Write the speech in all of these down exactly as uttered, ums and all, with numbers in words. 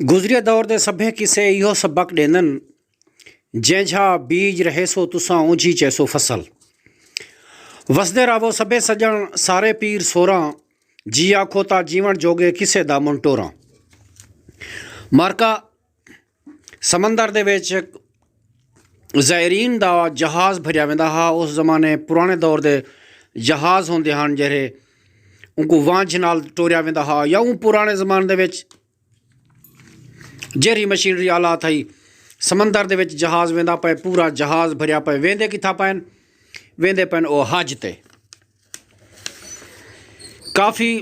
گزریے دور دے سبھے قصے ایہو سبق ݙیندن، جینجھا بیج رہیسو تساں اونجھی چیسو فصل۔ وسدے راہو سبھے سڄݨ سارے پیر سوراں، جی آکھو تاں جیوݨ جوڳے قصے دا منٹوراں۔ مارکا سمندر دے وچ زائرین دا جہاز بھریا ویندا ہا۔ اس زمانے پرانے دور دے جہاز ہوندے ہن جیرھے اونکوں وانجھ نال ٹوریا ویندا ہا، یا اوں پرانے زمانے دے وچ جیرھی مشینری آلات ہئی، سمندر دے وچ جہاز ویندا پئے، پورا جہاز بھریا پئے۔ ویندے کتھاں پئن؟ ویندے پئن او حج تے۔ کافی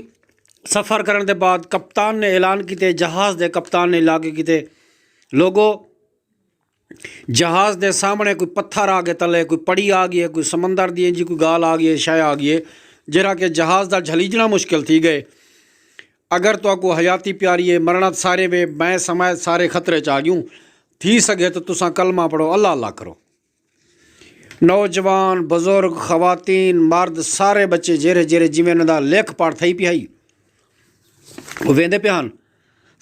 سفر کرݨ دے بعد کپتان نے اعلان کیتے، جہاز دے کپتان نے اعلان کیتے، لوگو، جہاز دے سامݨے کوئی پتھر آ ڳئے تلے، کوئی پڑی آ ڳئی ہے، کوئی سمندر دی اینجھی کوئی ڳالھ آ ڳئی ہے، شے آ ڳئی ہے، جیرھا کہ جہاز دا جھلیجݨا مشکل تھی ڳئے۔ اگر تہاکوں حیاتی پیاری ہے، مرݨا تاں سارے وے، میں سماعت سارے خطرے چ آ ڳیوں۔ تھی سڳے تاں تساں کلمہ پڑھو، اللہ اللہ کرو۔ نوجوان، بزرگ، خواتین، مرد، سارے ٻچے جیرھے جیرھے جیویں انہاں دا لکھ پڑھ تھئی پئی ہئی، او ویندے پئے ہن۔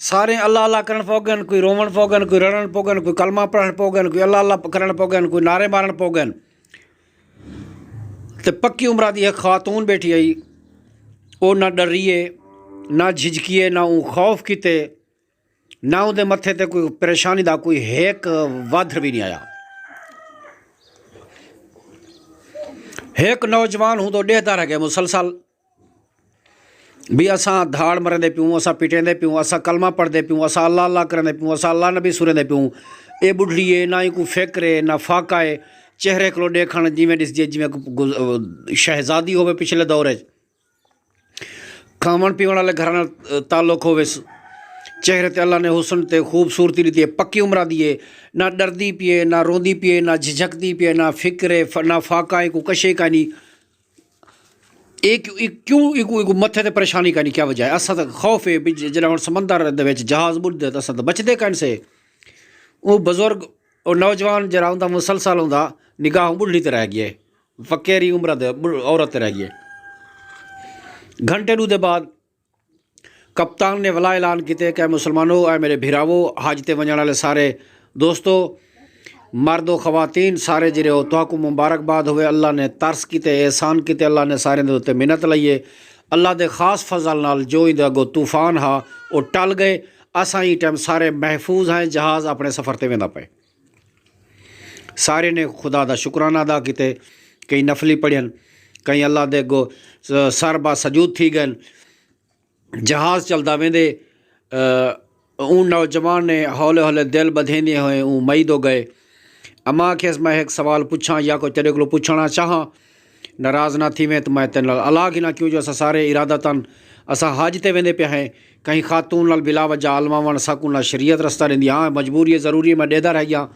سارے اللہ اللہ کرݨ پو ڳئن، کوئی رووݨ پو ڳئن، کوئی رڑݨ پو ڳئن، کوئی کلمہ پڑھݨ پو ڳئن، کوئی اللہ اللہ کرݨ پو ڳئن، کوئی نعرے مارݨ پو ڳئن۔ تے پکی عمرہ دی ہک خاتون ٻیٹھی ہئی، او نہ ݙریے، نہ جھجکیے، نہ اوں خوف کیتے، نہ اوندے متھے تے کوئی پریشانی دا کوئی ہک ودھر وی نی آیا۔ ہک نوجوان ہوندو ݙیہدا رہ ڳئے مسلسل، بھی اساں دھاڑ مریندے پیوں، اساں پٹیندے پیوں، اساں کلمہ پڑھدے پیوں، اساں اللہ اللہ کریندے پیوں، اساں اللہ نبی سریندے پیوں۔ اے ٻڈھڑی ہے، نہ اینکوں فکر ہے، نہ فاقہ ہے۔ چہرے کولو ݙیکھݨ جیویں ݙسدی ہے جیویں کوئی گز-، شہزادی ہووے پچھلے دور اچ، کھاوݨ پیوݨ والے گھراں نال تعلق ہوویس۔ چہرے تے اللہ نے حسن تے خوبصورتی ݙتی ہے، پکی عمرہ دی ہے، نہ ݙردی پئی ہے، نہ روندی پئی ہے، نہ جھجھکدی پئی ہے، نہ فکر ہے، ف-، نہ فاقہ ہے، کوئی کشے کائنی۔ اے کیوں، اے کیوں، اے کوں، اے کوں متھے تے پریشانی کائنی، کیا وجہ ہے؟ اساں تاں خوف ہے بھی ج-، جݙاں ہݨ سمندر دے وچ جہاز ٻݙدے تاں اساں تاں بچدے کائنی سے۔ او بزرگ، او نوجوان جیرھا ہوندا مسلسل ہوندا، نگاہ ٻڈھڑی تے رہ ڳئی ہے، فقیری عمر دے ٻڈ-، عورت تے رہ ڳئی ہے۔ گھنٹے ݙو دے بعد کپتان نے ولا اعلان کیتے کہ اے مسلمانو، اے میرے بھراوو، حج تے ونڄݨ والے سارے دوستو، مرد و خواتین سارے جیرھے ہو، تہاکوں مبارکباد ہووے۔ اللہ نے ترس کیتے، احسان کیتے، اللہ نے سارے دے اتے منت لئی ہے۔ اللہ دے خاص فضل نال جو ایندے اڳوں طوفان ہا، او ٹل ڳئے۔ اساں ایں ٹائم سارے محفوظ ہیں، جہاز اپݨے سفر تے ویندا پئے۔ سارے نے خدا دا شکرانہ ادا کیتے، کہیں نفلی پڑھن، کہیں اللہ دے اڳوں س-، سر با سجود تھی ڳئن۔ جہاز چلدا ویندے، آ، اوں نوجوان نے ہولے ہولے دل ٻدھیندے ہوئے اوں مئی دو ڳئے۔ اماں آکھیس، میں ہک سوال پچھاں یا کوئی تیݙے کولوں پچھݨا چاہاں؟ ناراض نہ تھیویں تاں میں تیݙے نال الا گھناں، کیوں جو اساں سارے ارادتاً اساں حج تے ویندے پئے ہیں۔ کہیں خاتون نال بلا وجہ الواوݨ ساکوں نہ شریعت رستہ ݙیندی۔ ہاں، مجبوری ہے، ضروری ہے، میں ݙیہدا رہ ڳیاں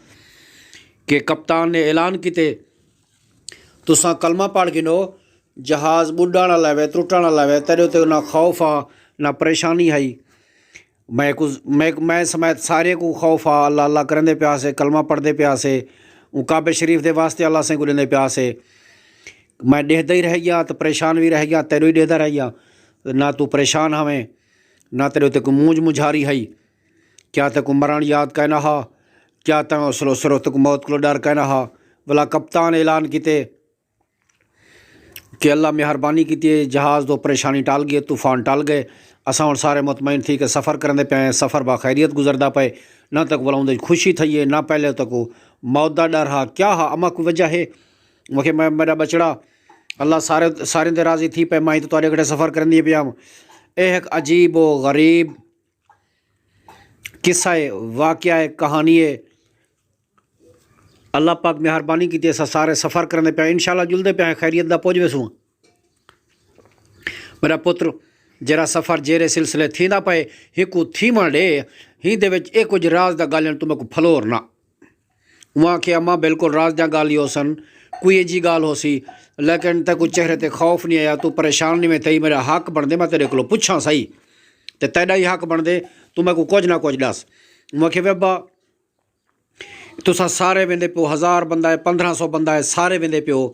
کہ کپتان نے اعلان کیتے، تساں کلمہ پڑھ گھنو، جہاز ٻݙݨ آلا وے، ترٹݨ آلا وے، تیݙے اتے نہ خوف ہا، نہ پریشانی ہئی۔ میں کوں، میں، میں سمیت سارے کوں خوف ہا، اللہ اللہ کریندے پیا سے، کلمہ پڑھدے پیا سے، اوں کعبے شریف دے واسطے اللہ سئیں کوں ݙیندے پیا سے۔ میں ݙیہدا ہی رہ ڳیاں تے پریشان وی رہ ڳیاں، تیݙو ہی ݙیہدا رہ ڳیاں۔ نہ توں پریشان ہاویں، نہ تیݙے اتے کوئی مونجھ مجھاری ہئی۔ کیا تیکوں مرݨ یاد کائنا ہا؟ کیا تاں سرو سرو تیکوں موت کولو ݙر کائنا ہا؟ ولا کپتان اعلان کیتے کہ اللہ مہربانی کیتی ہے، جہاز دو پریشانی ٹل ڳئی، طوفان ٹل ڳئے۔ اساں ہݨ سارے مطمئن تھی کے سفر کریندے پئے ہیں، سفر باخیریت گزردا پئے۔ نہ تیکوں ولا اوندے خوشی تھئی ہے، نہ پہلے تیکوں موت دا ݙر ہا۔ کیا ہا؟ اماں کوئی وجہ ہے؟ مکھے میں، میݙا ٻچڑا، اللہ سارے، سارے دے راضی تھی پئے، میں تاں تہاݙے کھڑے سفر کریندی پئی ہم۔ اے ہک عجیب و غریب قصہ ہے، واقعہ ہے، کہانی ہے۔ اللہ پاک مہربانی کیتی، اساں سارے سفر کریندے پئے ہیں، انشاءاللہ جلدے پئے ہیں، خیریت دا پڄ ویسوں۔ میݙا پتر، جیرھا سفر جیرھے سلسلے تھیندا پئے، ہکوں تھیوݨ ݙے، ہیندے وچ اے کجھ راز دا ڳالھݨ توں میکوں پھلور نہ۔ اوں آکھیا، اماں، بالکل راز دیاں ڳالھ ہی ہوسن، کوئی ایجھی ڳالھ ہوسی، لیکن تیکوں چہرے تے خوف نی آیا، توں پریشان نی ویں تھئی، میݙا حق بݨدے میں تیݙے کولوں پچھاں سہی، تے تیݙا ہی حق بݨدے توں میکوں کجھ نہ کجھ ݙس۔ اوں آکھیا، وے ابا، تساں سارے ویندے پیو، ہزار بندہ ہے، پندرہ سو بندہ ہے، سارے ویندے پیو،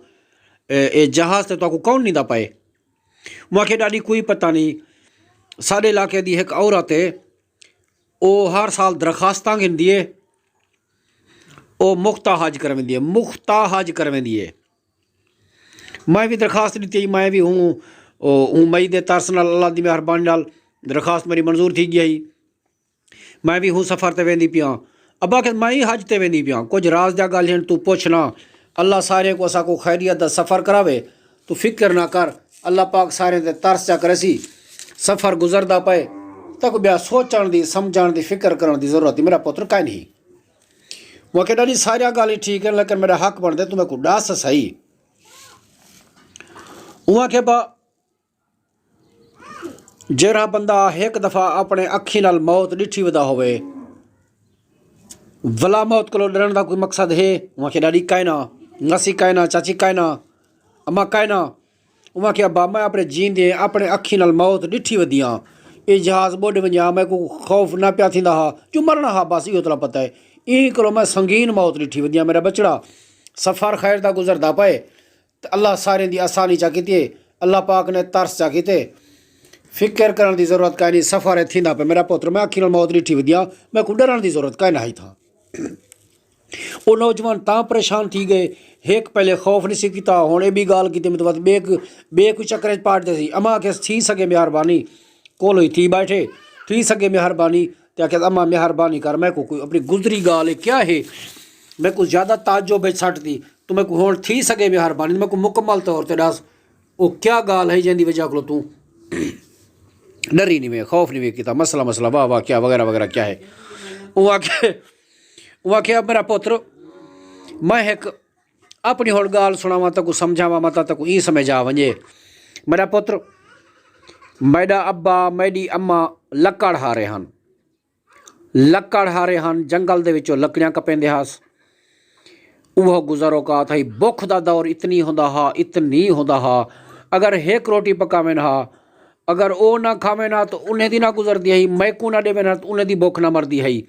اے، اے جہاز تے تہاکوں کون نیندا پئے؟ اوں آکھیا، ݙاݙی کوئی پتہ نی، ساݙے علاقے دی ہک عورت ہے، او ہر سال درخواستاں گھندی ہے، او مختہ حج کرویندی ہے، مختہ حج کرویندی ہے۔ میں وی درخواست ݙتی، میں وی ہوں، او، ہوں مئی دے ترس نال، اللہ دی مہربانی نال درخواست میری منظور تھی ڳئی ہئی۔ میں وی ہوں سفر تے ویندی پیاں۔ ابا کہ میں ہی حج تے ویندی پیاں، کجھ راز دیاں ڳالھیں ہن، توں پچھ نہ۔ اللہ ساریں کوں، اساں کوں خیریت دا سفر کراوے۔ توں فکر نہ کر، اللہ پاک ساریں تے ترس چا کریسی۔ سفر گزردا پئے، تیکوں ٻیا سوچݨ دی، سمجھݨ دی، فکر کرݨ دی ضرورت ہی میرا پتر کائنی۔ اوں آکھیا ݙاݙی ساریاں ڳالھیں ٹھیک ہن، لیکن میݙا حق بݨدے، توں میکوں ݙس سہی۔ اوں آکھیا با، جیڑھا بندہ ہک دفعہ اپݨے اکھیں نال موت ݙٹھی ودا ہووے، ولا موت کولو ݙرݨ دا کوئی مقصد ہے؟ اوں آکھیا ݙاݙی کائنا، ماسی کائنا، چاچی کائنا، اماں کائنا۔ اوں آکھیا ابا، میں اپݨے جیندے اپݨے اکھیں نال موت ݙٹھی ودی ہاں۔ اے جہاز ٻݙ ونڄے ہا، میکوں خوف نہ پیا تھیندا ہا، جو مرݨا ہا بس، ایہو تلا پتہ ہے۔ ایں کولو میں سنگین موت ݙٹھی ودی ہاں میݙا ٻچڑا۔ سفر خیر دا گزردا پئے۔ تے اللہ ساریں دی آسانی چا کیتی ہے۔ اللہ پاک نے ترس چا کیتے۔ فکر کرݨ دی ضرورت کائنی، سفر ہے تھیندا پئے میݙا پتر، میں اکھیں نال موت ݙٹھی ودی ہاں، میکوں ݙرݨ دی ضرورت کائنا ہئی تھاں۔ او نوجوان تاں پریشان تھی ڳئے، ہک پہلے خوف نی سی کیتا، ہݨ اے ٻی ڳالھ کیتی، متوت ٻئے کوں، ٻئے کوں چکریں چ پا ݙتے سی۔ اماں آکھیس تھی سڳے مہربانی، کولو ہی تھی ٻیٹھے، تھی سڳے مہربانی، تے آکھیس اماں مہربانی کر، میکوں کوئی اپݨی گزری ڳالھ ہے کیا ہے، میکوں زیادہ تعجب وچ سٹ ݙتی، توں میکوں ہݨ تھی سڳے مہربانی، میکوں مکمل طور تے ݙس او کیا ڳالھ ہئی جیندی وجہ کولو توں ݙری نی وے، خوف نی وے کیتا، مسئلہ، مسئلہ، واہ، واہ، کیا وغیرہ وغیرہ کیا ہے؟ اوں آکھیا، اوں آکھیا میݙا پتر، میں ہک اپݨی ہݨ ڳالھ سݨاواں، تیکوں سمجھاواں، متاں تیکوں ایں سمجھ آ ونڄے۔ میݙا پتر، میݙا ابا، میݙی اماں لکڑ ہارے ہن۔ لکڑ ہارے ہن، جنگل دے وچوں لکڑیاں کپیندے ہاس۔ اوہو گزر اوقات ہئی، بکھ دا دور اتنی ہوندا ہا، اتنی ہوندا ہا۔ اگر ہک روٹی پکاوین ہا، اگر او نہ کھاوین ہا تاں انہیں دی نہ گزردی ہئی، میکوں نہ ݙیوین ہا تاں انہیں دی بکھ نہ مردی ہئی۔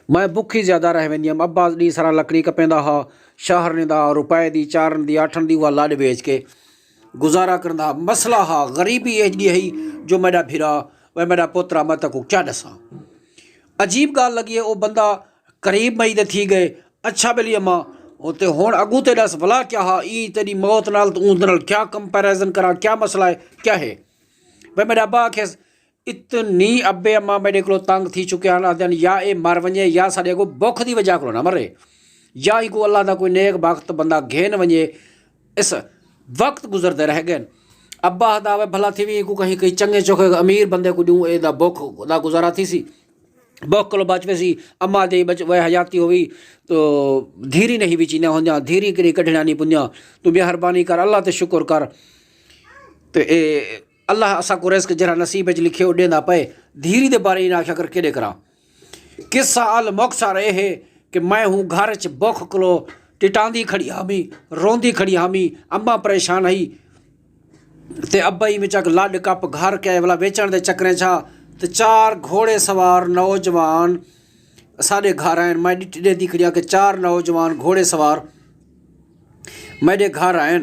میں بکھی زیادہ رہ ویندی ہم۔ ابا ݙینہہ سارا لکڑی کپیندا ہا، شہر نیندا، روپے دی، چارݨ دی، آٹھݨ دی، اوا لݙ ویچ کے گزارا کریندا ہا۔ مسئلہ ہا، غریبی ایجھی ہئی جو میݙا بھرا، وے میݙا پترا، میں تیکوں کیا ݙساں۔ عجیب ڳالھ لڳی ہے، او بندہ قریب مئی دے تھی ڳئے۔ اچھا ٻلی اماں، او تے ہݨ اڳوں تے ݙس ولا کیا ہا، ایں تیݙی موت نال تے اوندے نال کیا کمپیریزن کراں، کیا مسئلہ ہے، کیا ہے؟ وے میݙا ابا آکھیس، اتنی ابے اماں میݙے کولوں تنگ تھی چکے ہن، آہدے ہن یا اے مر ونڄے یا ساݙے اڳوں بکھ دی وجہ کولوں نہ مرے، یا اینکوں اللہ دا کوئی نیک بخت بندہ گھن ونڄے۔ اس وقت گزردے رہ ڳئن۔ ابا آہدا وے بھلا تھیوی اینکوں کہیں، کہیں چنڳے چوکھے امیر بندے کوں ݙیوں، اے دا بکھ دا گزارا تھیسی، بکھ کولوں بچ ویسی۔ اماں دی بچ وے حیاتی ہووی تاں دھیری نہیں وچیندیاں ہوندیاں، دھیری کݙی کڈھݨیاں نہیں پوندیاں۔ توں مہربانی کر، اللہ تے شکر کر۔ تے اے اللہ اساکوں رزق جیڑھا نصیب اچ لکھے او ݙیندا پئے۔ دھیری دے بارے انہاں آکھیا کر کیݙے کراں۔ قصہ المختصر اے ہے کہ میں ہوں گھر اچ بکھ کولو ٹٹاندی کھڑی ہامی، روندی کھڑی ہامی، اماں پریشان ہئی تے ابا ای وچ اک لݙ کپ گھر کے آئے ولا ویچݨ دے چکریں چا تے چار گھوڑے سوار نوجوان ساݙے گھر آئن۔ میں ݙٹھ-، ݙیہدی کھڑی ہاں کہ چار نوجوان گھوڑے سوار میݙے گھر آئن۔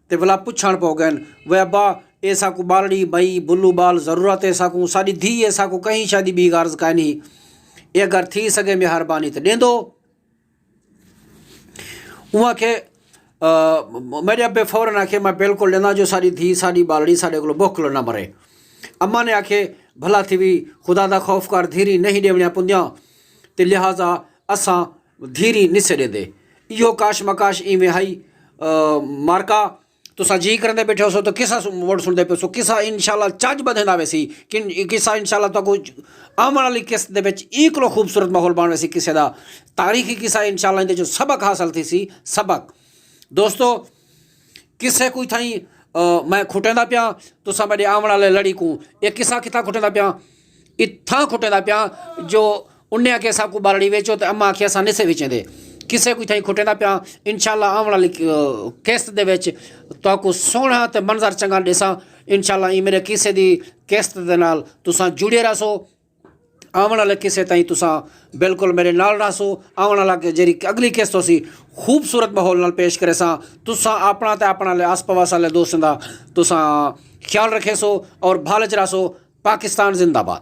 تے ولا پچھݨ پو ڳئن، وے ابا، اے ساکوں ٻالڑی، مئی، بلو ٻال ضرورت ہے ساکوں، ساݙی دھی ہے، ساکوں کہیں شے دی ٻی غرض کائنی، اے اگر تھی سڳے مہربانی تے ݙیندو۔ اوں آکھے، آ، میݙے ابے فوراً آکھے، میں بالکل ݙینداں جو ساݙی دھی، ساݙی ٻالڑی ساݙے کولوں بکھ کولو نہ مرے۔ اماں نے آکھے، بھلا تھیوی، خدا دا خوف کر، دھیری نہیں ݙیوݨیاں پوندیاں، تے لہذا اساں دھیری نسے ݙیندے۔ ایہو کاش مکاش ایویں ہئی، آ، مارکا تساں جی کریندے ٻیٹھے ہوسو تاں قصہ سن-، مڑ سݨدے پیوسو۔ قصہ انشاءاللہ چج ٻدھیندا ویسی۔ کن-، قصہ انشاءاللہ تہاکوں آوݨ والی قسط دے وچ ایں کولوں خوبصورت ماحول بݨ ویسی قصے دا۔ تاریخی قصہ انشاءاللہ ایندے چوں سبق حاصل تھیسی، سبق۔ دوستو، قصے کوں اتھائیں، آ، میں کھٹیندا پیاں، تساں میݙے آوݨ والے لڑی کوں۔ اے قصہ کتھاں کھٹیندا پیاں؟ اتھاں کھٹیندا پیاں جو انہیں آکھیا ساکوں ٻالڑی ویچو تے اماں آکھیا اساں نسے ویچیندے۔ قصے کوں اتھائیں کھٹیندا پیاں۔ انشاءاللہ آوݨ والی، آ، قسط دے وچ تہاکوں سوہݨا تے منظر چنڳا ݙیساں۔ انشاءاللہ ایں میݙے قصے دی قسط دے نال تساں جڑے رہسو۔ آوݨ والے قصے تائیں تساں بالکل میݙے نال رہسو۔ آوݨ والا کہ جیڑھی اڳلی قسط ہوسی، خوبصورت ماحول نال پیش کریساں۔ تساں اپݨا تے اپݨے آس پاس والے دوستاں دا تساں خیال رکھیسو اور بھال اچ رہسو۔ پاکستان زندہ باد۔